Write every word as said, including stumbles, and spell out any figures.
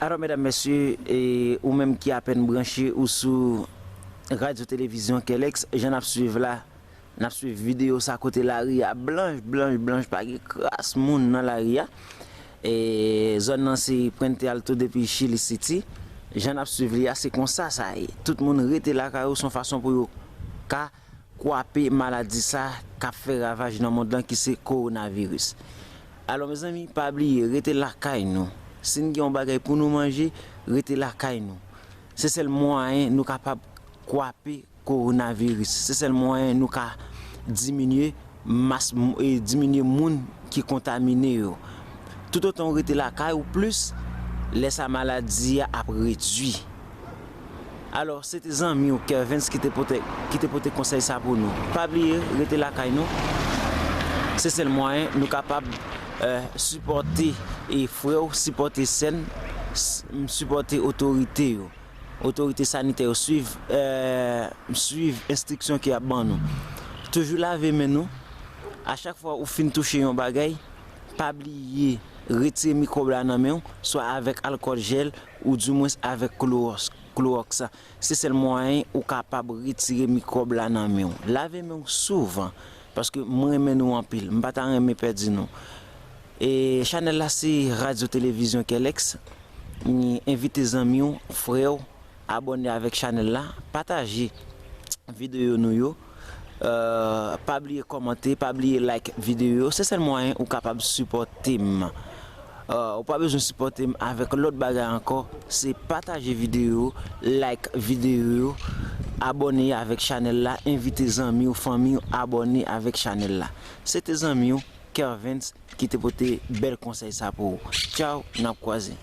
Alò, medam, mesye, e ou menm ki apèn branche ou sou radyo televizyon Kelex, jan n ap swiv la, n ap swiv videyo sa kote lari a blanch, blanch, blanch, pa gen kras moun nan lari a. E zòn nan se Puente Alto depi Chili City. Jan n ap swiv li a, se konsa sa ye. Tout moun rete lakay yo, se yon fason pou yo ka kwape maladi sa k ap fè ravaj nan mond lan ki se kowonaviris. Alò, mezanmi, pa bliye, rete lakay nou. Si n gen yon bagay pou nou manje, rete lakay nou. Se sèl mwayen nou kapab kwape kowonaviris. Se sèl mwayen nou ka diminye mas, e diminye moun ki kontamine yo. Toutotan w rete lakay ou plis, lè sa maladi a ap redui. Alò, se te zanmi w Kervens ki te pote, ki te pote konsèy sa pou nou. Pa bliye, rete lakay nou. Se sèl mwayen nou kapab, eh, sipòte e frè w, sipòte sè n, s-, m sipòte otorite yo. Otorite sanitè yo, swiv, eh, swiv enstriksyon ke y ap ban nou. Toujou lave men nou. A chak fwa ou fin touche yon bagay, pa bliye retire mikwòb la nan men w, swa avèk alkòl jèl, oudimwens avèk klowòks, klowòks. Se sèl mwayen ou kapab retire mikwòb la nan men w. Lave men w souvan, paske mwen renmen nou anpil. M pa ta renmen pèdi nou. E chanèl la se Radyo Televizyon Kelex. Envite zanmi w, frè w, abòne avèk chanèl la, pataje videyo nou yo. Eh, pa bliye kòmante, pa bliye like videyo yo. Se sèl mwayen ou kapab sipòte m. Eh, ou pa bezwen sipòte m avèk lòt bagay ankò. Se pataje videyo yo, like videyo yo, abòne avèk chanèl la, envite zanmi w, fanmi w, abòne avèk chanèl la. Se te zanmi w, Kervens, ki te pote bèl konsèy sa pou ou. Tchaw, n ap kwaze.